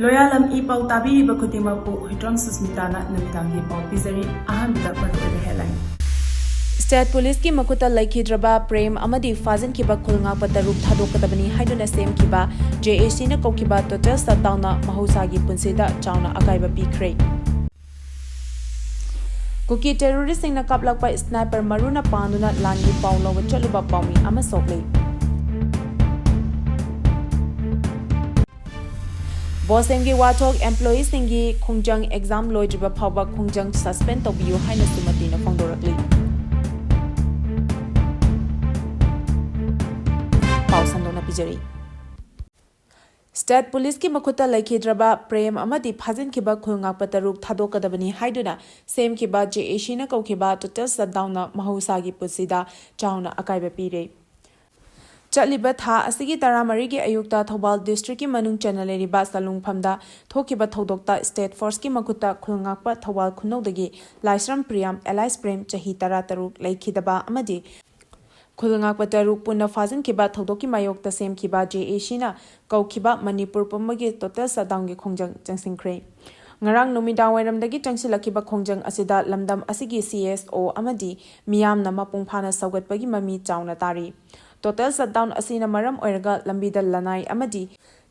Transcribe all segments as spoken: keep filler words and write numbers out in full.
ꯂꯣꯌꯥꯂꯝ E ꯄꯥꯎ ꯇꯥꯕꯤꯔꯤꯕ ꯈꯨꯗꯤꯡꯃꯛꯄꯨ ꯍꯨꯏꯗ꯭ꯔꯣꯝ ꯁꯨꯁꯃꯤꯇꯥꯅ ꯅꯨꯃꯤꯗꯥꯡꯒꯤ ꯄꯥꯎ ꯄꯤꯖꯔꯤ꯫ ꯑꯍꯥꯟꯕꯗ ꯃꯔꯨꯑꯣꯏꯕ headline꯫ State Policeꯀꯤ ꯃꯈꯨꯠꯇ ꯂꯩꯈꯤꯗ꯭ꯔꯕ ꯄ꯭ꯔꯦꯝ ꯑꯃꯗꯤ ꯐꯥꯖꯤꯟꯈꯤꯕ ꯈꯨꯜ ꯉꯥꯛꯄ ꯇꯔꯨꯛ ꯊꯥꯗꯣꯛꯀꯗꯕꯅꯤ ꯍꯥꯏꯗꯨꯅ ꯁꯦꯝꯈꯤꯕ JACꯅ ꯀꯧꯈꯤꯕ total shutdownꯅ ꯃꯍꯧꯁꯥꯒꯤ ꯄꯨꯟꯁꯤꯗ ꯆꯥꯎꯅ ꯑꯀꯥꯏꯕ ꯄꯤꯈ꯭ꯔꯦ꯫ ꯀꯨꯀꯤ terroristꯁꯤꯡꯅ ꯀꯥꯞꯂꯛꯄ sniper ꯃꯔꯨꯅ ꯄꯥꯟꯗꯨꯅ ꯂꯥꯟꯒꯤ ꯄꯥꯎ ꯂꯧꯕ ꯆꯠꯂꯨꯕ ꯄꯥꯎꯃꯤ ꯑꯃ ꯁꯣꯛꯂꯦ꯫ BOSEMꯒꯤ ꯋꯥꯊꯣꯛ, employeeꯁꯤꯡꯒꯤ ꯈꯣꯡꯖꯪ exam ꯂꯣꯏꯗ꯭ꯔꯤꯕ ꯐꯥꯎꯕ ꯈꯣꯡꯖꯪ suspend ꯇꯧꯕꯤꯌꯨ ꯍꯥꯏꯅꯁꯨ ꯃꯇꯤꯅ ꯐꯣꯡꯗꯣꯔꯛꯂꯤ꯫ ꯄꯥꯎ ꯁꯟꯗꯣꯛꯅ ꯄꯤꯖꯔꯤ꯫ State Policeꯀꯤ ꯃꯈꯨꯠꯇ ꯂꯩꯈꯤꯗ꯭ꯔꯕ ꯄ꯭ꯔꯦꯝ ꯑꯃꯗꯤ ꯐꯥꯖꯤꯟꯈꯤꯕ ꯈꯨꯜ ꯉꯥꯛꯄ ꯇꯔꯨꯛ ꯊꯥꯗꯣꯛꯀꯗꯕꯅꯤ ꯍꯥꯏꯗꯨꯅ ꯁꯦꯝꯈꯤꯕ JACꯅ ꯀꯧꯈꯤꯕ total shutdownꯅ ꯃꯍꯧꯁꯥꯒꯤ ꯄꯨꯟꯁꯤꯗ ꯆꯥꯎꯅ ꯑꯀꯥꯏꯕ ꯄꯤꯔꯦ꯫ ꯆꯠꯂꯤꯕ ꯊꯥ ꯑꯁꯤꯒꯤ ꯇꯔꯥꯃꯔꯤꯒꯤ ꯑꯌꯨꯛꯇ ꯊꯧꯕꯥꯜ districtꯀꯤ ꯃꯅꯨꯡ ꯆꯟꯅ ꯂꯩꯔꯤꯕ ꯁꯂꯨꯡꯐꯝꯗ ꯊꯣꯛꯈꯤꯕ ꯊꯧꯗꯣꯛꯇ state forceꯀꯤ ꯃꯈꯨꯠꯇ ꯈꯨꯜ ꯉꯥꯛꯄ ꯊꯧꯕꯥꯜ ꯈꯨꯅꯧꯗꯒꯤ ꯂꯥꯏꯁ꯭ꯔꯝ ꯄ꯭ꯔꯤꯌꯥꯝ alias ꯄ꯭ꯔꯦꯝ ꯆꯍꯤ ꯇꯔꯥ ꯇꯔꯨꯛ ꯂꯩꯈꯤꯗꯕ ꯑꯃꯗꯤ ꯈꯨꯜ ꯉꯥꯛꯄ ꯇꯔꯨꯛ ꯄꯨꯟꯅ ꯐꯥꯖꯤꯟꯈꯤꯕ ꯊꯧꯗꯣꯛꯀꯤ ꯃꯥꯌꯣꯛꯇ ꯁꯦꯝꯈꯤꯕ JACꯅ ꯀꯧꯈꯤꯕ ꯃꯅꯤꯄꯨꯔ ꯄꯨꯝꯕꯒꯤ total shutdownꯒꯤ ꯈꯣꯡꯖꯪ ꯆꯪꯁꯤꯟꯈ꯭ꯔꯦ꯫ ꯉꯔꯥꯡ ꯅꯨꯃꯤꯗꯥꯡꯋꯥꯏꯔꯝꯗꯒꯤ ꯆꯪꯁꯤꯜꯂꯛꯈꯤꯕ ꯈꯣꯡꯖꯪ ꯑꯁꯤꯗ ꯂꯝꯗꯝ ꯑꯁꯤꯒꯤ CSO ꯑꯃꯗꯤ ꯃꯤꯌꯥꯝꯅ ꯃꯄꯨꯡ ꯐꯥꯅ ꯁꯧꯒꯠꯄꯒꯤ ꯃꯃꯤ ꯆꯥꯎꯅ ꯇꯥꯔꯤ꯫ Total shutdown ꯑꯁꯤꯅ ꯃꯔꯝ ꯑꯣꯏꯔꯒ ꯂꯝꯕꯤꯗ ꯂꯅꯥꯏ ꯑꯃꯗꯤ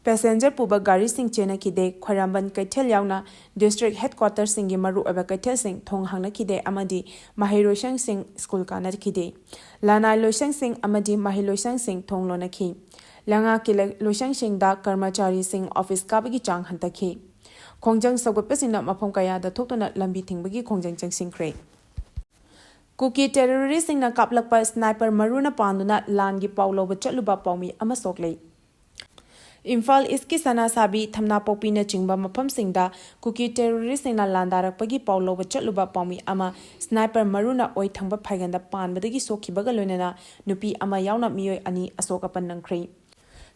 passenger ꯄꯨꯕ ꯒꯥꯔꯤꯁꯤꯡ ꯆꯦꯟꯅꯈꯤꯗꯦ꯫ ꯈ꯭ꯋꯥꯏꯔꯝꯕꯟ ꯀꯩꯊꯦꯜ ꯌꯥꯎꯅ district headquarterꯁꯤꯡꯒꯤ ꯃꯔꯨꯑꯣꯏꯕ ꯀꯩꯊꯦꯜꯁꯤꯡ ꯊꯣꯡ ꯍꯥꯡꯅꯈꯤꯗꯦ ꯑꯃꯗꯤ ꯃꯍꯩꯔꯣꯏꯁꯪꯁꯤꯡ ꯁ꯭ꯀꯨꯜ ꯀꯥꯅꯈꯤꯗꯦ꯫ ꯂꯅꯥꯏ ꯂꯣꯏꯁꯪꯁꯤꯡ ꯑꯃꯗꯤ ꯃꯍꯩꯂꯣꯏꯁꯪꯁꯤꯡ ꯊꯣꯡ ꯂꯣꯟꯅꯈꯤ꯫ ꯂꯩꯉꯥꯛꯀꯤ ꯂꯩ-, ꯂꯣꯏꯁꯪꯁꯤꯡꯗ ꯀꯔꯃꯆꯥꯔꯤꯁꯤꯡ office ꯀꯥꯕꯒꯤ ꯆꯥꯡ ꯍꯟꯊꯈꯤ꯫ ꯈꯣꯡꯖꯪ ꯁꯧꯒꯠꯄꯁꯤꯡꯅ ꯃꯐꯝ ꯀꯌꯥꯗ ꯊꯣꯛꯇꯨꯅ ꯂꯝꯕꯤ ꯊꯤꯡꯕꯒꯤ ꯈꯣꯡꯖꯪ ꯆꯪꯁꯤꯟꯈ꯭ꯔꯦ꯫ ꯀꯨꯀꯤ terroristꯁꯤꯡꯅ ꯀꯥꯞꯂꯛꯄ sniper ꯃꯔꯨꯅ ꯄꯥꯟꯗꯨꯅ ꯂꯥꯟꯒꯤ ꯄꯥꯎ ꯂꯧꯕ ꯆꯠꯂꯨꯕ ꯄꯥꯎꯃꯤ ꯑꯃ ꯁꯣꯛꯂꯦ꯫ ꯏꯝꯐꯥꯜ Eastꯀꯤ ꯁꯅꯥꯁꯥꯕꯤ, ꯊꯝꯅꯥꯄꯣꯛꯄꯤꯅꯆꯤꯡꯕ ꯃꯐꯝꯁꯤꯡꯗ ꯀꯨꯀꯤ terroristꯁꯤꯡꯅ ꯂꯥꯟꯗꯥꯔꯛꯄꯒꯤ ꯄꯥꯎ ꯂꯧꯕ ꯆꯠꯂꯨꯕ ꯄꯥꯎꯃꯤ ꯑꯃ sniper ꯃꯔꯨꯅ ꯑꯣꯏ ꯊꯪꯕ ꯐꯥꯏꯒꯟꯗ ꯄꯥꯟꯕꯗꯒꯤ ꯁꯣꯛꯈꯤꯕꯒ ꯂꯣꯏꯅꯅ ꯅꯨꯄꯤ ꯑꯃ ꯌꯥꯎꯅ ꯃꯤꯑꯣꯏ ꯑꯅꯤ ꯑꯁꯣꯛ ꯑꯄꯟ ꯅꯪꯈ꯭ꯔꯦ꯫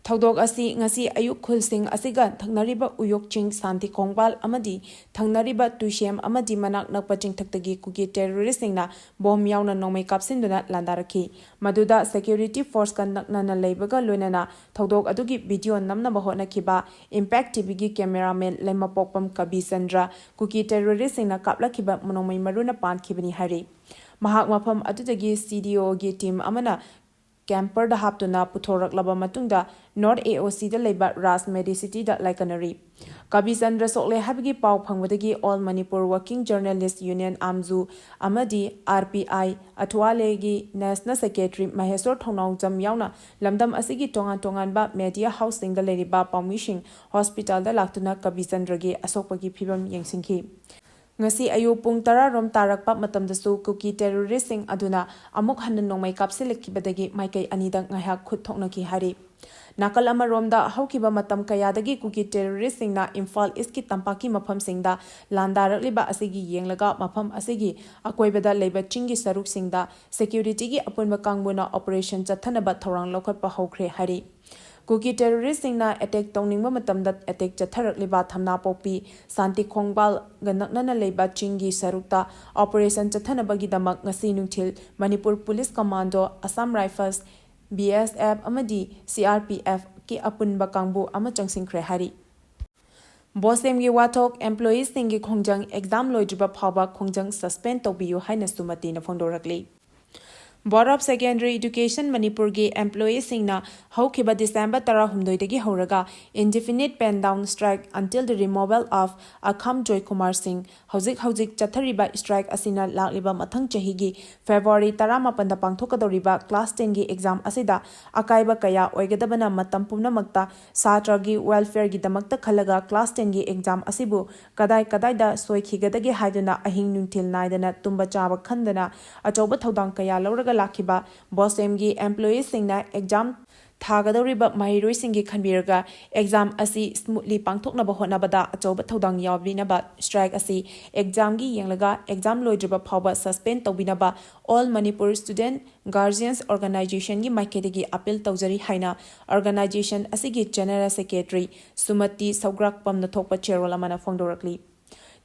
ꯊꯧꯗꯣꯛ ꯑꯁꯤ ꯉꯁꯤ ꯑꯌꯨꯛ ꯈꯨꯜꯁꯤꯡ ꯑꯁꯤꯒ ꯊꯪꯅꯔꯤꯕ ꯎꯌꯣꯛ ꯆꯤꯡ, ꯁꯥꯟꯇꯤ ꯈꯣꯡꯕꯥꯜ ꯑꯃꯗꯤ ꯊꯪꯅꯔꯤꯕ ꯇꯨꯏꯁꯦꯝ ꯑꯃꯗꯤ ꯃꯅꯥꯛ ꯅꯛꯄ ꯆꯤꯡꯊꯛꯇꯒꯤ ꯀꯨꯀꯤ ꯇꯦꯔꯣꯔꯤꯁꯁꯤꯡꯅ ꯕꯣꯝ ꯌꯥꯎꯅ ꯅꯣꯡꯃꯩ ꯀꯥꯞꯁꯤꯟꯗꯨꯅ ꯂꯥꯟꯗꯥꯔꯛꯈꯤ꯫ ꯃꯗꯨꯗ ꯁꯦꯀ꯭ꯌꯨꯔꯤꯇꯤ ꯐꯣꯔꯁꯀ ꯅꯛꯅꯅ ꯂꯩꯕꯒ ꯂꯣꯏꯅꯅ ꯊꯧꯗꯣꯛ ꯑꯗꯨꯒꯤ ꯚꯤꯗꯤꯑꯣ ꯅꯝꯅꯕ ꯍꯣꯠꯅꯈꯤꯕ ꯏꯝꯄꯦꯛ ꯇꯤꯚꯤꯒꯤ ꯀꯦꯃꯦꯔꯥꯃꯦꯟ ꯂꯩꯃꯄꯣꯛꯄꯝ ꯀꯕꯤꯆꯟꯗ꯭ꯔ ꯀꯨꯀꯤ ꯇꯦꯔꯣꯔꯤꯁꯁꯤꯡꯅ ꯀꯥꯞꯂꯛꯈꯤꯕ ꯅꯣꯡꯃꯩ ꯃꯔꯨꯅ ꯄꯥꯟꯈꯤꯕꯅꯤ ꯍꯥꯏꯔꯤ꯫ ꯃꯍꯥꯛ ꯃꯐꯝ ꯑꯗꯨꯗꯒꯤ ꯁꯤ ꯗꯤ ꯑꯣꯒꯤ ꯇꯤꯝ ꯑꯃꯅ ꯀꯦꯝꯄꯔꯗ ꯍꯥꯞꯇꯨꯅ ꯄꯨꯊꯣꯔꯛꯂꯕ ꯃꯇꯨꯡꯗ ꯅꯣꯔꯠ ꯑꯦ ꯑꯣ ꯁꯤꯗ ꯂꯩꯕ ꯔꯥꯖ ꯃꯦꯗꯤꯁꯤꯇꯤꯗ ꯂꯥꯏꯀꯠꯅꯔꯤ꯫ ꯀꯕꯤꯆꯟꯗ꯭ꯔ ꯁꯣꯛꯂꯦ ꯍꯥꯏꯕꯒꯤ ꯄꯥꯎ ꯐꯪꯕꯗꯒꯤ all Manipur working journalists union, ꯑꯥꯝꯖꯨ, ꯑꯃꯗꯤ ꯑꯥꯔ ꯄꯤ ꯑꯥꯏ ꯑꯊꯋꯥꯂꯦꯒꯤ ꯅꯦꯁꯅꯦꯜ ꯁꯦꯀ꯭ꯔꯦꯇꯔꯤ ꯃꯍꯦꯁꯣꯔ ꯊꯧꯅꯥꯎꯖꯝ ꯌꯥꯎꯅ ꯂꯝꯗꯝ ꯑꯁꯤꯒꯤ ꯇꯣꯉꯥꯟ ꯇꯣꯉꯥꯟꯕ ꯃꯦꯗꯤꯌꯥ ꯍꯥꯎꯁꯁꯤꯡꯗ ꯂꯩꯔꯤꯕ ꯄꯥꯎꯃꯤꯁꯤꯡ ꯍꯣꯁꯄꯤꯇꯥꯜꯗ ꯂꯥꯛꯇꯨꯅ ꯀꯕꯤꯆꯟꯗ꯭ꯔꯒꯤ ꯑꯁꯣꯛꯄꯒꯤ ꯐꯤꯕꯝ ꯌꯦꯡꯁꯤꯟꯈꯤ꯫ ꯉꯁꯤ ꯑꯌꯨꯛ ꯄꯨꯡ ꯇꯔꯥ ꯔꯣꯝ ꯇꯥꯔꯛꯄ ꯃꯇꯝꯗꯁꯨ ꯀꯨꯀꯤ ꯇꯦꯔꯣꯔꯤꯁꯁꯤꯡ ꯑꯗꯨꯅ ꯑꯃꯨꯛ ꯍꯟꯅ ꯅꯣꯡꯃꯩ ꯀꯥꯞꯁꯤꯜꯂꯛꯈꯤꯕꯗꯒꯤ ꯃꯥꯏꯀꯩ ꯑꯅꯤꯗ ꯉꯥꯏꯍꯥꯛ ꯈꯨꯠ ꯊꯣꯛꯅꯈꯤ ꯍꯥꯏꯔꯤ꯫ ꯅꯥꯀꯜ ꯑꯃꯔꯣꯝꯗ, ꯍꯧꯈꯤꯕ ꯃꯇꯝ ꯀꯌꯥꯗꯒꯤ ꯀꯨꯀꯤ ꯇꯦꯔꯣꯔꯤꯁꯁꯤꯡꯅ ꯏꯝꯐꯥꯜ ꯏꯁꯀꯤ ꯇꯝꯄꯥꯛꯀꯤ ꯃꯐꯝꯁꯤꯡꯗ ꯂꯥꯟꯗꯥꯔꯛꯂꯤꯕ ꯑꯁꯤꯒꯤ ꯌꯦꯡꯂꯒ ꯃꯐꯝ ꯑꯁꯤꯒꯤ ꯑꯀꯣꯏꯕꯗ ꯂꯩꯕ ꯆꯤꯡꯒꯤ ꯁꯔꯨꯛꯁꯤꯡꯗ ꯁꯦꯀ꯭ꯌꯨꯔꯤꯇꯤꯒꯤ ꯑꯄꯨꯟꯕ ꯀꯥꯡꯕꯨꯅ ꯑꯣꯄꯔꯦꯁꯟ ꯆꯠꯊꯅꯕ ꯊꯧꯔꯥꯡ ꯂꯧꯈꯠꯄ ꯍꯧꯈ꯭ꯔꯦ ꯍꯥꯏꯔꯤ꯫ ꯀꯨꯀꯤ ꯇꯦꯔꯣꯔꯤꯁꯁꯤꯡꯅ ꯑꯦꯇꯦꯛ ꯇꯧꯅꯤꯡꯕ ꯃꯇꯝꯗ ꯑꯦꯇꯦꯛ ꯆꯠꯊꯔꯛꯂꯤꯕ ꯊꯝꯅꯥꯄꯣꯛꯄꯤ, ꯁꯥꯟꯇꯤ ꯈꯣꯡꯕꯥꯜꯒ ꯅꯛꯅꯅ ꯂꯩꯕ ꯆꯤꯡꯒꯤ ꯁꯔꯨꯛꯇ ꯑꯣꯄꯔꯦꯁꯟ ꯆꯠꯊꯅꯕꯒꯤꯗꯃꯛ ꯉꯁꯤ ꯅꯨꯡꯊꯤꯜ Manipur police commando, Assam rifles, B S F ꯑꯃꯗꯤ ꯁꯤ ꯑꯥꯔ ꯄꯤ ꯑꯦꯐꯀꯤ ꯑꯄꯨꯟꯕ ꯀꯥꯡꯕꯨ ꯑꯃ ꯆꯪꯁꯤꯟꯈ꯭ꯔꯦ ꯍꯥꯏꯔꯤ꯫ ꯕꯣꯁꯦꯝꯒꯤ ꯋꯥꯊꯣꯛ, ꯑꯦꯝꯄ꯭ꯂꯣꯌꯤꯁꯤꯡꯒꯤ ꯈꯣꯡꯖꯪ ꯑꯦꯛꯖꯥꯝ ꯂꯣꯏꯗ꯭ꯔꯤꯕ ꯐꯥꯎꯕ ꯈꯣꯡꯖꯪ ꯁꯁꯄꯦꯟ ꯇꯧꯕꯤꯌꯨ ꯍꯥꯏꯅꯁꯨ ꯃꯇꯤꯅ ꯐꯣꯡꯗꯣꯔꯛꯂꯤ꯫ Board of Secondary Education ꯃꯅꯤꯄꯨꯔꯒꯤ ꯑꯦꯝꯄ꯭ꯂꯣꯌꯤꯁꯤꯡꯅ ꯍꯧꯈꯤꯕ ꯗꯤꯁꯦꯝꯕꯔ ꯇꯔꯥꯍꯨꯝꯗꯣꯏꯗꯒꯤ ꯍꯧꯔꯒ indefinite pen down strike until the removal of ꯑꯈꯝ Joykumar ꯁꯤꯡ ꯍꯧꯖꯤꯛ ꯍꯧꯖꯤꯛ ꯆꯠꯊꯔꯤꯕ ꯁ꯭ꯇ꯭ꯔꯥꯏꯛ ꯑꯁꯤꯅ ꯂꯥꯛꯂꯤꯕ ꯃꯊꯪ ꯆꯍꯤꯒꯤ ꯐꯦꯕ꯭ꯔꯨꯋꯥꯔꯤ ꯇꯔꯥꯃꯥꯄꯟꯗ ꯄꯥꯡꯊꯣꯛꯀꯗꯧꯔꯤꯕ ꯀ꯭ꯂꯥꯁ ꯇꯦꯟꯒꯤ ꯑꯦꯛꯖꯥꯝ ꯑꯁꯤꯗ ꯑꯀꯥꯏꯕ ꯀꯌꯥ ꯑꯣꯏꯒꯗꯕꯅ ꯃꯇꯝ ꯄꯨꯝꯅꯃꯛꯇ ꯁꯥꯇ꯭ꯔꯒꯤ ꯋꯦꯜꯐꯤꯌꯔꯒꯤꯗꯃꯛꯇ ꯈꯜꯂꯒ ꯀ꯭ꯂꯥꯁ ꯇꯦꯟꯒꯤ ꯑꯦꯛꯖꯥꯝ ꯑꯁꯤꯕꯨ ꯀꯗꯥꯏ ꯀꯗꯥꯏꯗ ꯁꯣꯏꯈꯤꯒꯗꯒꯦ ꯍꯥꯏꯗꯨꯅ ꯑꯍꯤꯡ ꯅꯨꯡꯊꯤꯜ ꯅꯥꯏꯗꯅ ꯇꯨꯝꯕ ꯆꯥꯕ ꯈꯟꯗꯅ ꯑꯆꯧꯕ ꯊꯧꯗꯥꯡ ꯀꯌꯥ ꯂꯧꯔꯒ ꯂꯥꯛꯈꯤꯕ ꯕꯣꯁꯦꯝꯒꯤ ꯑꯦꯝꯄ꯭ꯂꯣꯌꯤꯁꯤꯡꯅ ꯑꯦꯛꯖꯥꯝ ꯊꯥꯒꯗꯧꯔꯤꯕ ꯃꯍꯩꯔꯣꯏꯁꯤꯡꯒꯤ ꯈꯟꯕꯤꯔꯒ exam ꯑꯁꯤ smoothly ꯄꯥꯡꯊꯣꯛꯅꯕ ꯍꯣꯠꯅꯕꯗ ꯑꯆꯧꯕ ꯊꯧꯗꯥꯡ ꯌꯥꯎꯕꯤꯅꯕ strike ꯑꯁꯤ examꯒꯤ ꯌꯦꯡꯂꯒ exam ꯂꯣꯏꯗ꯭ꯔꯤꯕ ꯐꯥꯎꯕ suspend ꯇꯧꯕꯤꯅꯕ All Manipur Student Guardians Organizationꯒꯤ ꯃꯥꯏꯀꯩꯗꯒꯤ appeal ꯇꯧꯖꯔꯤ ꯍꯥꯏꯅ organization ꯑꯁꯤꯒꯤ General Secretary ꯁꯨꯃꯇꯤ ꯁꯧꯒ꯭ꯔꯥꯛꯄꯝꯅ ꯊꯣꯛꯄ ꯆꯦꯔꯣꯜ ꯑꯃꯅ ꯐꯣꯡꯗꯣꯔꯛꯂꯤ꯫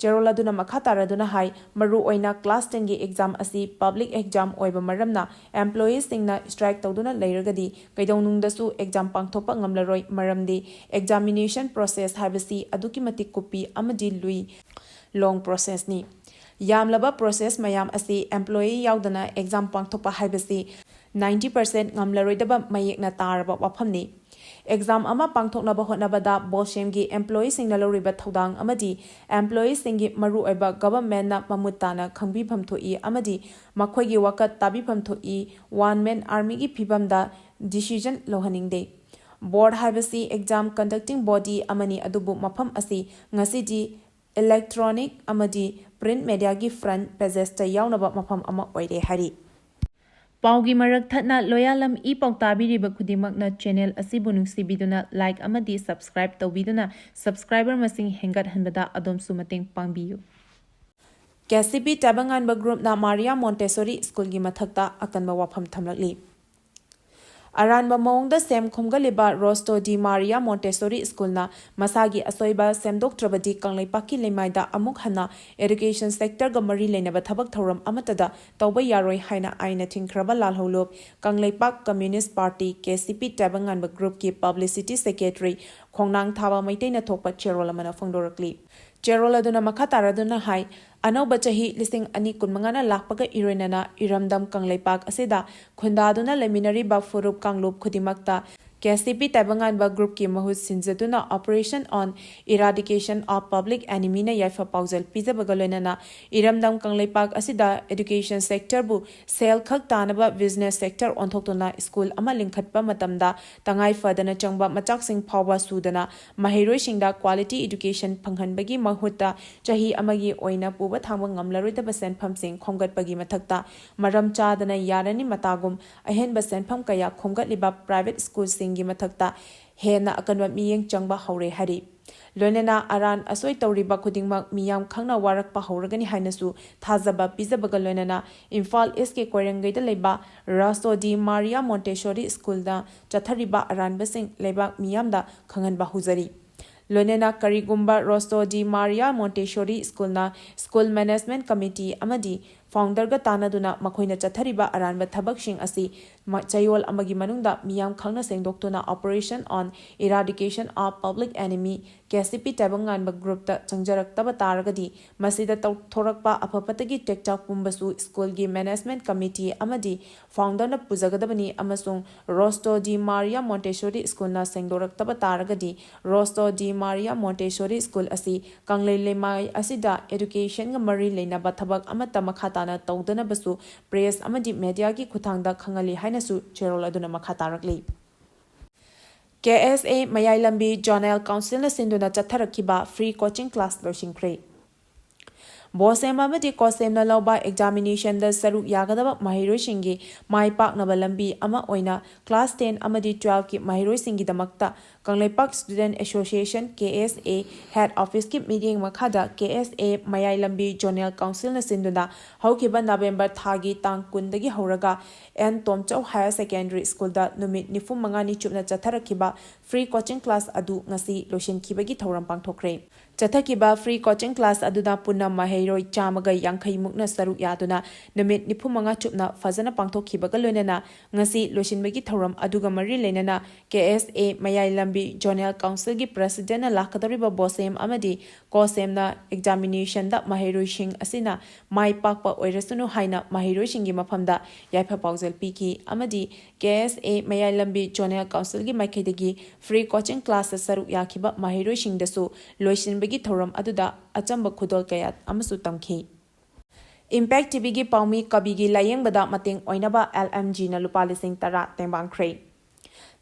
ꯆꯦꯔꯣꯜ ꯑꯗꯨꯅ ꯃꯈꯥ ꯇꯥꯔꯗꯨꯅ ꯍꯥꯏ, ꯃꯔꯨꯑꯣꯏꯅ class tenꯒꯤ exam ꯑꯁꯤ public exam ꯑꯣꯏꯕ ꯃꯔꯝꯅ employeesꯁꯤꯡꯅ strike ꯇꯧꯗꯨꯅ ꯂꯩꯔꯒꯗꯤ ꯀꯩꯗꯧꯅꯨꯡꯗꯁꯨ exam ꯄꯥꯡꯊꯣꯛꯄ ꯉꯝꯂꯔꯣꯏ, ꯃꯔꯝꯗꯤ examination process ꯍꯥꯏꯕꯁꯤ ꯑꯗꯨꯛꯀꯤ ꯃꯇꯤꯛ ꯀꯨꯞꯄꯤ ꯑꯃꯗꯤ ꯂꯨꯏ, long processꯅꯤ꯫ ꯌꯥꯝꯂꯕ process ꯃꯌꯥꯝ ꯑꯁꯤ employee ꯌꯥꯎꯗꯅ exam ꯄꯥꯡꯊꯣꯛꯄ ꯍꯥꯏꯕꯁꯤ ninety percent ꯉꯝꯂꯔꯣꯏꯗꯕ ꯃꯌꯦꯛꯅ ꯇꯥꯔꯕ ꯋꯥꯐꯝꯅꯤ꯫ Exam ꯑꯃ ꯄꯥꯡꯊꯣꯛꯅꯕ ꯍꯣꯠꯅꯕꯗ BOSEMꯒꯤ employeeꯁꯤꯡꯅ ꯂꯧꯔꯤꯕ ꯊꯧꯗꯥꯡ ꯑꯃꯗꯤ employeeꯁꯤꯡꯒꯤ ꯃꯔꯨꯑꯣꯏꯕ governmentꯅ ꯃꯃꯨꯠ ꯇꯥꯅ ꯈꯪꯕꯤꯐꯝ ꯊꯣꯛꯏ ꯑꯃꯗꯤ ꯃꯈꯣꯏꯒꯤ ꯋꯥꯀꯠ ꯇꯥꯕꯤꯐꯝ ꯊꯣꯛꯏ꯫ One man armyꯒꯤ ꯐꯤꯕꯝꯗ decision ꯂꯧꯍꯟꯅꯤꯡꯗꯦ꯫ Board ꯍꯥꯏꯕꯁꯤ exam conducting body ꯑꯃꯅꯤ, ꯑꯗꯨꯕꯨ ꯃꯐꯝ ꯑꯁꯤ ꯉꯁꯤꯗꯤ electronic ꯑꯃꯗꯤ print mediaꯒꯤ front pagesꯇ ꯌꯥꯎꯅꯕ ꯃꯐꯝ ꯑꯃ ꯑꯣꯏꯔꯦ ꯍꯥꯏꯔꯤ꯫ ꯄꯥꯎꯒꯤ ꯃꯔꯛ ꯊꯠꯅ ꯂꯣꯌꯥꯂꯝ ꯏ ꯄꯥꯎ ꯇꯥꯕꯤꯔꯤꯕ ꯈꯨꯗꯤꯡꯃꯛꯅ channel ꯑꯁꯤꯕꯨ ꯅꯨꯡꯁꯤꯕꯤꯗꯨꯅ like ꯑꯃꯗꯤ subscribe ꯇꯧꯕꯤꯗꯨꯅ subscriber ꯃꯁꯤꯡ ꯍꯦꯟꯒꯠꯍꯟꯕꯗ ꯑꯗꯣꯝꯁꯨ ꯃꯇꯦꯡ ꯄꯥꯡꯕꯤꯌꯨ꯫ KCP ꯇꯥꯏꯕꯪꯉꯥꯟꯕ groupꯅ ꯃꯥꯔꯤꯌꯥ ꯃꯣꯟꯇꯦꯁꯣꯔꯤ ꯁ꯭ꯀꯨꯜꯒꯤ ꯃꯊꯛꯇ ꯑꯀꯟꯕ ꯋꯥꯐꯝ ꯊꯝꯂꯛꯂꯤ꯫ ꯑꯔꯥꯟꯕ ꯃꯑꯣꯡꯗ ꯁꯦꯝ ꯈꯣꯝꯒꯠꯂꯤꯕ ꯔꯣꯁꯇꯣ ꯗꯤ ꯃꯥꯔꯤꯌꯥ ꯃꯣꯟꯇꯦꯁꯣꯔꯤ ꯁ꯭ꯀꯨꯜꯅ ꯃꯁꯥꯒꯤ ꯑꯁꯣꯏꯕ ꯁꯦꯝꯗꯣꯛꯇ꯭ꯔꯕꯗꯤ ꯀꯪꯂꯩꯄꯥꯛꯀꯤ ꯂꯩꯃꯥꯏꯗ ꯑꯃꯨꯛ ꯍꯟꯅ education sectorꯒ ꯃꯔꯤ ꯂꯩꯅꯕ ꯊꯕꯛ ꯊꯧꯔꯝ ꯑꯃꯠꯇꯗ ꯇꯧꯕ ꯌꯥꯔꯣꯏ ꯍꯥꯏꯅ ꯑꯥꯏꯟꯅ ꯊꯤꯡꯈ꯭ꯔꯕ ꯂꯥꯜꯍꯧꯂꯨꯞ Kangleipak Communist Party, KCP ꯇꯥꯏꯕꯪꯉꯥꯟꯕ groupꯀꯤ publicity secretary ꯈꯣꯡꯅꯥꯡ ꯊꯥꯕ ꯃꯩꯇꯩꯅ ꯊꯣꯛꯄ ꯆꯦꯔꯣꯜ ꯑꯃꯅ ꯐꯣꯡꯗꯣꯔꯛꯂꯤ꯫ ꯆꯦꯔꯣꯜ ꯑꯗꯨꯅ ꯃꯈꯥ ꯇꯥꯔꯗꯨꯅ ꯍꯥꯏ, ꯑꯅꯧꯕ ꯆꯍꯤ ꯂꯤꯁꯤꯡ ꯑꯅꯤ ꯀꯨꯟꯃꯉꯥꯅ ꯂꯥꯛꯄꯒ ꯏꯔꯣꯏꯅꯅ ꯏꯔꯝꯗꯝ ꯀꯪꯂꯩꯄꯥꯛ ꯑꯁꯤꯗ ꯈꯨꯟꯗꯥꯗꯨꯅ ꯂꯩꯃꯤꯟꯅꯔꯤꯕ ꯐꯨꯔꯨꯞ ꯀꯥꯡꯂꯨꯞ ꯈꯨꯗꯤꯡꯃꯛꯇ ꯀꯦ ꯑꯦꯁ ꯇꯤ ꯄꯤ ꯇꯥꯏꯕꯪꯉꯥꯟꯕ ꯒ꯭ꯔꯨꯞꯀꯤ ꯃꯍꯨꯠ ꯁꯤꯟꯖꯗꯨꯅ Operation on Eradication of Public Enemyꯅ ꯌꯥꯏꯐ ꯄꯥꯎꯖꯦꯜ ꯄꯤꯖꯕꯒ ꯂꯣꯏꯅꯅ ꯏꯔꯝꯗꯝ ꯀꯪꯂꯩꯄꯥꯛ ꯑꯁꯤꯗ education sectorꯕꯨ ꯁꯦꯜ ꯈꯛ ꯇꯥꯅꯕ business sector ꯑꯣꯟꯊꯣꯛꯇꯨꯅ ꯁ꯭ꯀꯨꯜ ꯑꯃ ꯂꯤꯡꯈꯠꯄ ꯃꯇꯝꯗ ꯇꯉꯥꯏ ꯐꯗꯅ ꯆꯪꯕ ꯃꯆꯥꯛꯁꯤꯡ ꯐꯥꯎꯕ ꯁꯨꯗꯅ ꯃꯍꯩꯔꯣꯏꯁꯤꯡꯗ quality education ꯐꯪꯍꯟꯕꯒꯤ ꯃꯍꯨꯠꯇ ꯆꯍꯤ ꯑꯃꯒꯤ ꯑꯣꯏꯅ ꯄꯨꯕ ꯊꯥꯡꯕ ꯉꯝꯂꯔꯣꯏꯗꯕ ꯁꯦꯟꯐꯝꯁꯤꯡ ꯈꯣꯝꯒꯠꯄꯒꯤ ꯃꯊꯛꯇ ꯃꯔꯝ ꯆꯥꯗꯅ ꯌꯥꯔꯅꯤ ꯃꯇꯥꯒꯨꯝ ꯑꯍꯦꯟꯕ ꯁꯦꯟꯐꯝ ꯀꯌꯥ ꯈꯣꯝꯒꯠꯂꯤꯕ private ꯁ꯭ꯀꯨꯜꯁꯤꯡꯒꯤ ꯃꯊꯛꯇ ꯍꯦꯟꯅ ꯑꯀꯟꯕ ꯃꯤꯠꯌꯦꯡ ꯆꯪꯕ ꯍꯧꯔꯦ ꯍꯥꯏꯔꯤ꯫ ꯂꯣꯏꯅꯅ ꯑꯔꯥꯟ ꯑꯁꯣꯏ ꯇꯧꯔꯤꯕ ꯈꯨꯗꯤꯡꯃꯛ ꯃꯤꯌꯥꯝ ꯈꯪꯅ ꯋꯥꯔꯛꯄ ꯍꯧꯔꯒꯅꯤ ꯍꯥꯏꯅꯁꯨ ꯊꯥꯖꯕ ꯄꯤꯖꯕꯒ ꯂꯣꯏꯅꯅ ꯏꯝꯐꯥꯜ ꯏꯁꯀꯤ ꯀꯣꯏꯔꯦꯡꯒꯩꯗ ꯂꯩꯕ ꯔꯣꯁꯇꯣ ꯗꯤ ꯃꯥꯔꯤꯌꯥ ꯃꯣꯟꯇꯦꯁꯣꯔꯤ ꯁ꯭ꯀꯨꯜꯗ ꯆꯠꯊꯔꯤꯕ ꯑꯔꯥꯟꯕꯁꯤꯡ ꯂꯩꯕꯥꯛ ꯃꯤꯌꯥꯝꯗ ꯈꯪꯍꯟꯕ ꯍꯧꯖꯔꯤ꯫ ꯂꯣꯏꯅꯅ ꯀꯔꯤꯒꯨꯝꯕ ꯔꯣꯁꯇꯣ ꯗꯤ ꯃꯥꯔꯤꯌꯥ ꯃꯣꯟꯇꯦꯁꯣꯔꯤ ꯁ꯭ꯀꯨꯜꯅ ꯁ꯭ꯀꯨꯜ ꯃꯦꯅꯦꯖꯃꯦꯟꯠ ꯀꯃꯤꯇꯤ ꯑꯃꯗꯤ ꯐꯥꯎꯟꯗꯔꯒ ꯇꯥꯟꯅꯗꯨꯅ ꯃꯈꯣꯏꯅ ꯆꯠꯊꯔꯤꯕ ꯑꯔꯥꯟꯕ ꯊꯕꯛꯁꯤꯡ ꯑꯁꯤ ꯃ-, ꯆꯌꯣꯜ ꯑꯃꯒꯤ ꯃꯅꯨꯡꯗ ꯃꯤꯌꯥꯝ ꯈꯪꯅ ꯁꯦꯡꯗꯣꯛꯇꯨꯅ Operation on Eradication of Public Enemy, K S T P ꯇꯥꯏꯕꯪꯉꯥꯟꯕ ꯒ꯭ꯔꯨꯞꯇ ꯆꯪꯖꯔꯛꯇꯕ ꯇꯥꯔꯒꯗꯤ ꯃꯁꯤꯗ ꯇꯧ-, ꯊꯣꯔꯛꯄ ꯑꯐ ꯐꯠꯇꯒꯤ ꯇꯦꯛꯇ ꯄꯨꯝꯕꯁꯨ ꯁ꯭ꯀꯨꯜꯒꯤ ꯃꯦꯅꯦꯖꯃꯦꯟꯠ ꯀꯃꯤꯇꯤ ꯑꯃꯗꯤ ꯐꯥꯎꯟꯗꯔꯅ ꯄꯨꯖꯒꯗꯕꯅꯤ ꯑꯃꯁꯨꯡ ꯔꯣꯁꯇꯣ ꯗꯤ ꯃꯥꯔꯤꯌꯥ ꯃꯣꯟꯇꯦꯁꯣꯔꯤ ꯁ꯭ꯀꯨꯜꯅ ꯁꯦꯡꯗꯣꯔꯛꯇꯕ ꯇꯥꯔꯒꯗꯤ ꯔꯣꯁꯇꯣ ꯗꯤ ꯃꯥꯔꯤꯌꯥ ꯃꯣꯟꯇꯦꯁꯣꯔꯤ ꯁ꯭ꯀꯨꯜ ꯑꯁꯤ ꯀꯪꯂꯩ ꯂꯩꯃꯥꯏ ꯑꯁꯤꯗ educationꯒ ꯃꯔꯤ ꯂꯩꯅꯕ ꯊꯕꯛ ꯑꯃꯠꯇ ꯃꯈꯥ ꯇꯥꯅ ꯇꯧꯗꯅꯕꯁꯨ press ꯑꯃꯗꯤ mediaꯒꯤ ꯈꯨꯠꯊꯥꯡꯗ ꯈꯪꯍꯜꯂꯤ ꯍꯥꯏꯅꯁꯨ ꯆꯦꯔꯣꯜ ꯑꯗꯨꯅ ꯃꯈꯥ ꯇꯥꯔꯛꯂꯤ꯫ ꯀꯦ ꯑꯦꯁ ꯑꯦ ꯃꯌꯥꯏ ꯂꯝꯕꯤ zonal councilꯅ ꯁꯤꯟꯗꯨꯅ ꯆꯠꯊꯔꯛꯈꯤꯕ free coaching class ꯂꯣꯏꯁꯤꯟꯈ꯭ꯔꯦ꯫ ꯕꯣꯁꯦꯝ ꯑꯃꯗꯤ ꯀꯣꯁꯦꯝꯅ ꯂꯧꯕ examinationꯗ ꯁꯔꯨꯛ ꯌꯥꯒꯗꯕ ꯃꯍꯩꯔꯣꯏꯁꯤꯡꯒꯤ ꯃꯥꯏ ꯄꯥꯛꯅꯕ ꯂꯝꯕꯤ ꯑꯃ ꯑꯣꯏꯅ class ten ꯑꯃꯗꯤ twelveꯀꯤ ꯃꯍꯩꯔꯣꯏꯁꯤꯡꯒꯤꯗꯃꯛꯇ ꯀꯪꯂꯩꯄꯥꯛ Student Association, ꯀꯦ ꯑꯦꯁ ꯑꯦ, head officeꯀꯤ ꯃꯤꯠꯌꯦꯡ ꯃꯈꯥꯗ ꯀꯦ ꯑꯦꯁ ꯑꯦ ꯃꯌꯥꯏ ꯂꯝꯕꯤ zonal councilꯅ ꯁꯤꯟꯗꯨꯅ ꯍꯧꯈꯤꯕ November ꯊꯥꯒꯤ ꯇꯥꯡ ꯀꯨꯟꯗꯒꯤ ꯍꯧꯔꯒ ꯑꯦꯟ ꯇꯣꯝꯆꯧ Higher Secondary Schoolꯗ ꯅꯨꯃꯤꯠ ꯅꯤꯐꯨ ꯃꯉꯥꯅꯤ ꯆꯨꯞꯅ ꯆꯠꯊꯔꯛꯈꯤꯕ free coaching class ꯑꯗꯨ ꯉꯁꯤ ꯂꯣꯏꯁꯤꯟꯈꯤꯕꯒꯤ ꯊꯧꯔꯝ ꯄꯥꯡꯊꯣꯛꯈ꯭ꯔꯦ꯫ ꯆꯠꯊꯈꯤꯕ free coaching class ꯑꯗꯨꯗ ꯄꯨꯟꯅ ꯃꯍꯩꯔꯣꯏ ꯆꯥꯝꯃꯒ ꯌꯥꯡꯈꯩ ꯃꯨꯛꯅ ꯁꯔꯨꯛ ꯌꯥꯗꯨꯅ ꯅꯨꯃꯤꯠ ꯅꯤꯐꯨ ꯃꯉꯥ ꯆꯨꯞꯅ ꯐꯖꯅ ꯄꯥꯡꯊꯣꯛꯈꯤꯕꯒ ꯂꯣꯏꯅꯅ ꯉꯁꯤ ꯂꯣꯏꯁꯤꯟꯕꯒꯤ ꯊꯧꯔꯝ ꯑꯗꯨꯒ ꯃꯔꯤ ꯂꯩꯅꯅ ꯀꯦ ꯑꯦꯁ ꯑꯦ ꯃꯌꯥꯏ ꯂꯝꯕꯤ Zonal Councilꯒꯤ Presidentꯅ ꯂꯥꯛꯀꯗꯧꯔꯤꯕ BOSEM ꯑꯃꯗꯤ COHSEMꯅ examinationꯗ ꯃꯍꯩꯔꯣꯏꯁꯤꯡ ꯑꯁꯤꯅ ꯃꯥꯏ ꯄꯥꯛꯄ ꯑꯣꯏꯔꯁꯅꯨ ꯍꯥꯏꯅ ꯃꯍꯩꯔꯣꯏꯁꯤꯡꯒꯤ ꯃꯐꯝꯗ ꯌꯥꯏꯐ ꯄꯥꯎꯖꯦꯜ ꯄꯤꯈꯤ ꯑꯃꯗꯤ KSA ꯃꯌꯥꯏ ꯂꯝꯕꯤ Zonal Councilꯒꯤ ꯃꯥꯏꯀꯩꯗꯒꯤ free coaching classꯇ ꯁꯔꯨꯛ ꯌꯥꯈꯤꯕ ꯃꯍꯩꯔꯣꯏꯁꯤꯡꯗꯁꯨ ꯂꯣꯏꯁꯤꯟꯕꯒꯤ ꯊꯧꯔꯝ ꯑꯗꯨꯗ ꯑꯆꯝꯕ ꯈꯨꯗꯣꯜ ꯀꯌꯥ ꯑꯃꯁꯨ ꯇꯝꯈꯤ꯫ Impact TVꯒꯤ ꯄꯥꯎꯃꯤ ꯀꯕꯤꯒꯤ ꯂꯥꯌꯦꯡꯕꯗ ꯃꯇꯦꯡ ꯑꯣꯏꯅꯕ LMGꯅ ꯂꯨꯄꯥ ꯂꯤꯁꯤꯡ ꯇꯔꯥ ꯇꯦꯡꯕꯥꯡꯈ꯭ꯔꯦ꯫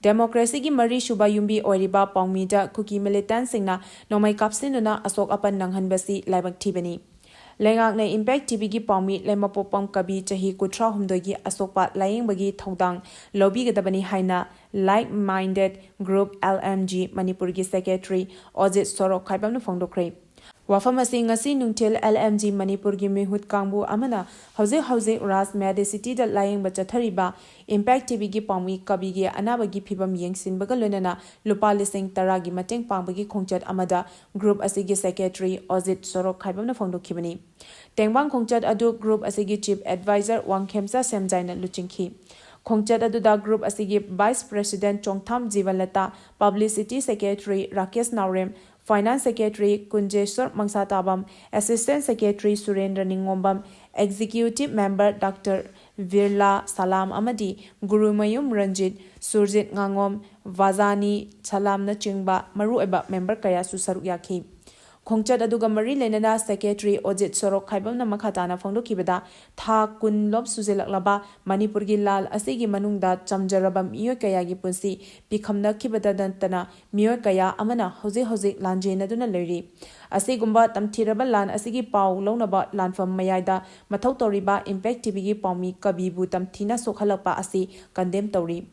Democracyꯒꯤ ꯃꯔꯤꯁꯨꯕ ꯌꯨꯝꯕꯤ ꯑꯣꯏꯔꯤꯕ ꯄꯥꯎꯃꯤꯗ ꯀꯨꯀꯤ militantꯁꯤꯡꯅ ꯅꯣꯡꯃꯩ ꯀꯥꯞꯁꯤꯟꯗꯨꯅ ꯑꯁꯣꯛ ꯑꯄꯟ ꯅꯪꯍꯟꯕꯁꯤ ꯂꯥꯏꯕꯛ ꯊꯤꯕꯅꯤ꯫ ꯂꯩꯉꯥꯛꯅ Impact TVꯒꯤ ꯄꯥꯎꯃꯤ ꯂꯩꯃꯄꯣꯛꯄꯝ ꯀꯕꯤ ꯆꯍꯤ ꯀꯨꯟꯊ꯭ꯔꯥꯍꯨꯝꯗꯣꯏꯒꯤ ꯑꯁꯣꯛꯄ ꯂꯥꯌꯦꯡꯕꯒꯤ ꯊꯧꯗꯥꯡ ꯂꯧꯕꯤꯒꯗꯕꯅꯤ ꯍꯥꯏꯅ Like Minded Group LMG ꯃꯅꯤꯄꯨꯔꯒꯤ Secretary ꯑꯣꯖꯤꯠ ꯁꯣꯔꯣꯛꯈꯥꯏꯕꯝꯅ ꯐꯣꯡꯗꯣꯛꯈ꯭ꯔꯦ꯫ ꯋꯥꯐꯝ ꯑꯁꯤ ꯉꯁꯤ ꯅꯨꯡꯊꯤꯜ LMG ꯃꯅꯤꯄꯨꯔꯒꯤ ꯃꯤꯍꯨꯠ ꯀꯥꯡꯕꯨ ꯑꯃꯅ ꯍꯧꯖꯤꯛ ꯍꯧꯖꯤꯛ ꯔꯥꯖ Medicityꯗ ꯂꯥꯌꯦꯡꯕ ꯆꯠꯊꯔꯤꯕ Impact TVꯒꯤ ꯄꯥꯎꯃꯤ ꯀꯕꯤꯒꯤ ꯑꯅꯥꯕꯒꯤ ꯐꯤꯕꯝ ꯌꯦꯡꯁꯤꯟꯕꯒ ꯂꯣꯏꯅꯅ ꯂꯨꯄꯥ ꯂꯤꯁꯤꯡ ꯇꯔꯥꯒꯤ ꯃꯇꯦꯡ ꯄꯥꯡꯕꯒꯤ ꯈꯣꯡꯆꯠ ꯑꯃꯗ group ꯑꯁꯤꯒꯤ Secretary ꯑꯣꯖꯤꯠ ꯁꯣꯔꯣꯛꯈꯥꯏꯕꯝꯅ ꯐꯣꯡꯗꯣꯛꯈꯤꯕꯅꯤ꯫ ꯇꯦꯡꯕꯥꯡ ꯈꯣꯡꯆꯠ ꯑꯗꯨ group ꯑꯁꯤꯒꯤ Chief Advisor ꯋꯥꯡꯈꯦꯝꯆꯥ ꯁꯦꯝꯖꯥꯏꯅ ꯂꯨꯆꯤꯡꯈꯤ꯫ ꯈꯣꯡꯆꯠ ꯑꯗꯨꯗ group ꯑꯁꯤꯒꯤ Vice President ꯆꯣꯡꯊꯥꯝ ꯖꯤꯕꯟꯂꯇꯥ, Publicity Secretary ꯔꯥꯀꯦꯁ ꯅꯥꯎꯔꯦꯝ, Finance Secretary ꯀꯨꯟꯖꯦꯁꯣꯔ ꯃꯪꯁꯥꯇꯥꯕꯝ, Assistant Secretary ꯁꯨꯔꯦꯟꯗ꯭ꯔ ꯅꯤꯡꯉꯣꯝꯕꯝ, Executive Member Doctor Birla ꯁꯂꯥꯝ ꯑꯃꯗꯤ ꯒꯨꯔꯨꯃꯌꯨꯝ ꯔꯟꯖꯤꯠ, ꯁꯨꯔꯖꯤꯠ ꯉꯥꯉꯣꯝ, ꯚꯥꯖꯥꯅꯤ ꯁꯂꯥꯝꯅꯆꯤꯡꯕ ꯃꯔꯨꯑꯣꯏꯕ member ꯀꯌꯥꯁꯨ ꯁꯔꯨꯛ ꯌꯥꯈꯤ꯫ ꯈꯣꯡꯆꯠ ꯑꯗꯨꯒ ꯃꯔꯤ ꯂꯩꯅꯅ Secretary ꯑꯣꯖꯤꯠ ꯁꯣꯔꯣꯛꯈꯥꯏꯕꯝꯅ ꯃꯈꯥ ꯇꯥꯅ ꯐꯣꯡꯗꯣꯛꯈꯤꯕꯗ, ꯊꯥ ꯀꯨꯟ ꯂꯣꯝ ꯁꯨꯖꯤꯜꯂꯛꯂꯕ ꯃꯅꯤꯄꯨꯔꯒꯤ ꯂꯥꯟ ꯑꯁꯤꯒꯤ ꯃꯅꯨꯡꯗ ꯆꯝꯖꯔꯕ ꯃꯤꯑꯣꯏ ꯀꯌꯥꯒꯤ ꯄꯨꯟꯁꯤ ꯄꯤꯈꯝꯅꯈꯤꯕꯗ ꯅꯠꯇꯅ ꯃꯤꯑꯣꯏ ꯀꯌꯥ ꯑꯃꯅ ꯍꯧꯖꯤꯛ ꯍꯧꯖꯤꯛ ꯂꯥꯟꯖꯦꯟꯅꯗꯨꯅ ꯂꯩꯔꯤ꯫ ꯑꯁꯤꯒꯨꯝꯕ ꯇꯝꯊꯤꯔꯕ ꯂꯥꯟ ꯑꯁꯤꯒꯤ ꯄꯥꯎ ꯂꯧꯅꯕ ꯂꯥꯟꯐꯝ ꯃꯌꯥꯏꯗ ꯃꯊꯧ ꯇꯧꯔꯤꯕ Impact TVꯒꯤ ꯄꯥꯎꯃꯤ ꯀꯕꯤꯕꯨ ꯇꯝꯊꯤꯅ ꯁꯣꯛꯍꯜꯂꯛꯄ ꯑꯁꯤ condemn ꯇꯧꯔꯤ꯫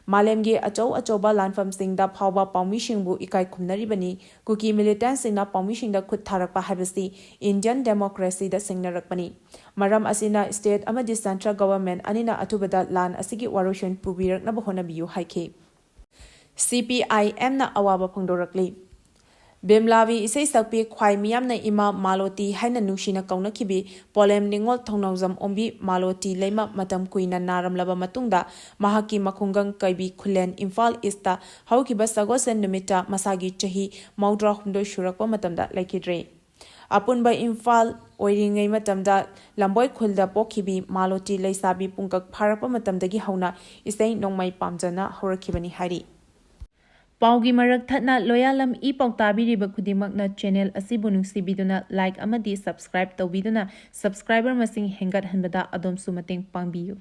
ꯃꯥꯂꯦꯝꯒꯤ ꯑꯆꯧ ꯑꯆꯧꯕ ꯂꯥꯟꯐꯝꯁꯤꯡꯗ ꯐꯥꯎꯕ ꯄꯥꯎꯃꯤꯁꯤꯡꯕꯨ ꯏꯀꯥꯏ ꯈꯨꯝꯅꯔꯤꯕꯅꯤ꯫ ꯀꯨꯀꯤ militantꯁꯤꯡꯅ ꯄꯥꯎꯃꯤꯁꯤꯡꯗ ꯈꯨꯠ ꯊꯥꯔꯛꯄ ꯍꯥꯏꯕꯁꯤ Indian democracyꯗ ꯁꯤꯡꯅꯔꯛꯄꯅꯤ꯫ ꯃꯔꯝ ꯑꯁꯤꯅ state ꯑꯃꯗꯤ central government ꯑꯅꯤꯅ ꯑꯊꯨꯕꯗ ꯂꯥꯟ ꯑꯁꯤꯒꯤ ꯋꯥꯔꯣꯏꯁꯤꯟ ꯄꯨꯕꯤꯔꯛꯅꯕ ꯍꯣꯠꯅꯕꯤꯌꯨ ꯍꯥꯏꯈꯤ꯫ CPIMꯅ ꯑꯋꯥꯕ ꯐꯣꯡꯗꯣꯔꯛꯂꯤ꯫ ꯕꯦꯝꯂꯥꯕꯤ ꯏꯁꯩ ꯁꯛꯄꯤ ꯈ꯭ꯋꯥꯏ ꯃꯤꯌꯥꯝꯅ ꯏꯃꯥ ꯃꯥꯂꯣꯇꯤ ꯍꯥꯏꯅ ꯅꯨꯡꯁꯤꯅ ꯀꯧꯅꯈꯤꯕꯤ ꯄꯣꯂꯦꯝ ꯅꯤꯉꯣꯜ ꯊꯧꯅꯥꯎꯖꯝ ꯑꯣꯝꯕꯤ ꯃꯥꯂꯣꯇꯤ ꯂꯩꯃ ꯃꯇꯝ ꯀꯨꯏꯅ ꯅꯥꯔꯝꯂꯕ ꯃꯇꯨꯡꯗ ꯃꯍꯥꯛꯀꯤ ꯃꯈꯨꯡꯒꯪ ꯀꯩꯕꯤ ꯈꯨꯂꯦꯟ ꯏꯝꯐꯥꯜ ꯏꯁꯇ ꯍꯧꯈꯤꯕ ꯁꯒꯣꯜꯁꯦꯟ ꯅꯨꯃꯤꯠꯇ ꯃꯁꯥꯒꯤ ꯆꯍꯤ ꯃꯧꯗ꯭ꯔꯥ ꯍꯨꯝꯗꯣꯏ ꯁꯨꯔꯛꯄ ꯃꯇꯝꯗ ꯂꯩꯈꯤꯗ꯭ꯔꯦ꯫ ꯑꯄꯨꯟꯕ ꯏꯝꯐꯥꯜ ꯑꯣꯏꯔꯤꯉꯩ ꯃꯇꯝꯗ ꯂꯝꯕꯣꯏ ꯈꯨꯜꯗ ꯄꯣꯛꯈꯤꯕꯤ ꯃꯥꯂꯣꯇꯤ ꯂꯩꯁꯥꯕꯤ ꯄꯨꯡꯀꯛ ꯐꯥꯔꯛꯄ ꯃꯇꯝꯗꯒꯤ ꯍꯧꯅ ꯏꯁꯩ ꯅꯣꯡꯃꯥꯏ ꯄꯥꯝꯖꯅ ꯍꯧꯔꯛꯈꯤꯕꯅꯤ ꯍꯥꯏꯔꯤ꯫ ꯄꯥꯎꯒꯤ ꯃꯔꯛ ꯊꯠꯅ ꯂꯣꯌꯥꯂꯝ ꯏ ꯄꯥꯎ ꯇꯥꯕꯤꯔꯤꯕ ꯈꯨꯗꯤꯡꯃꯛꯅ ꯆꯦꯅꯦꯜ ꯑꯁꯤꯕꯨ ꯅꯨꯡꯁꯤꯕꯤꯗꯨꯅ ꯂꯥꯏꯛ ꯑꯃꯗꯤ ꯁꯕꯁꯀ꯭ꯔꯥꯏꯕ ꯇꯧꯕꯤꯗꯨꯅ ꯁꯕꯁꯀ꯭ꯔꯥꯏꯕꯔ ꯃꯁꯤꯡ ꯍꯦꯟꯒꯠꯍꯟꯕꯗ ꯑꯗꯣꯝꯁꯨ ꯃꯇꯦꯡ ꯄꯥꯡꯕꯤꯌꯨ꯫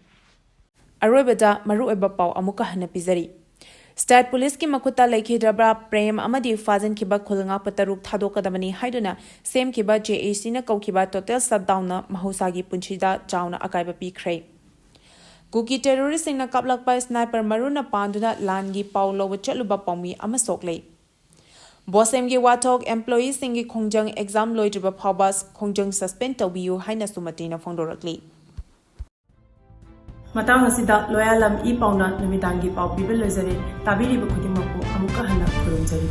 ꯑꯔꯣꯏꯕꯗ ꯃꯔꯨꯑꯣꯏꯕ ꯄꯥꯎ ꯑꯃꯨꯛꯀ ꯍꯟꯅ ꯄꯤꯖꯔꯤ꯫ ꯁ꯭ꯇꯦꯠ ꯄꯨꯂꯤꯁꯀꯤ ꯃꯈꯨꯠꯇ ꯂꯩꯈꯤꯗ꯭ꯔꯕ ꯄ꯭ꯔꯦꯝ ꯑꯃꯗꯤ ꯐꯥꯖꯤꯟꯈꯤꯕ ꯈꯨꯜ ꯉꯥꯛꯄ ꯇꯔꯨꯛ ꯊꯥꯗꯣꯛꯀꯗꯕꯅꯤ ꯍꯥꯏꯗꯨꯅ ꯁꯦꯝꯈꯤꯕ ꯖꯦ ꯑꯦ ꯁꯤꯅ ꯀꯧꯈꯤꯕ ꯇꯣꯇꯦꯜ ꯁꯠꯗꯥꯎꯟꯅ ꯃꯍꯧꯁꯥꯒꯤ ꯄꯨꯟꯁꯤꯗ ꯆꯥꯎꯅ ꯑꯀꯥꯏꯕ ꯄꯤꯈ꯭ꯔꯦ꯫ ꯀꯨꯀꯤ ꯇꯦꯔꯣꯔꯤꯁꯁꯤꯡꯅ ꯀꯥꯞꯂꯛꯄ ꯁ꯭ꯅꯥꯏꯄꯔ ꯃꯔꯨꯅ ꯄꯥꯟꯗꯨꯅ ꯂꯥꯟꯒꯤ ꯄꯥꯎ ꯂꯧꯕ ꯆꯠꯂꯨꯕ ꯄꯥꯎꯃꯤ ꯑꯃ ꯁꯣꯛꯂꯦ꯫ ꯕꯣꯁꯦꯝꯒꯤ ꯋꯥꯊꯣꯛ, ꯑꯦꯝꯄ꯭ꯂꯣꯌꯤꯁꯤꯡꯒꯤ ꯈꯣꯡꯖꯪ ꯑꯦꯛꯖꯥꯝ ꯂꯣꯏꯗ꯭ꯔꯤꯕ ꯐꯥꯎꯕ ꯈꯣꯡꯖꯪ ꯁꯁꯄꯦꯟ ꯇꯧꯕꯤꯌꯨ ꯍꯥꯏꯅ ꯁꯨꯃꯇꯤꯅ ꯐꯣꯡꯗꯣꯔꯛꯂꯤ꯫ ꯃꯇꯥꯡ ꯑꯁꯤꯗ ꯂꯣꯌꯥꯂꯝ ꯏ ꯄꯥꯎꯅ ꯅꯨꯃꯤꯗꯥꯡꯒꯤ ꯄꯥꯎ ꯄꯤꯕ ꯂꯣꯏꯖꯔꯦ꯫ ꯇꯥꯕꯤꯔꯤꯕ ꯈꯨꯗꯤꯡꯃꯛꯄꯨ ꯑꯃꯨꯛꯀ ꯍꯟꯅ ꯈꯨꯔꯨꯝꯖꯔꯤ꯫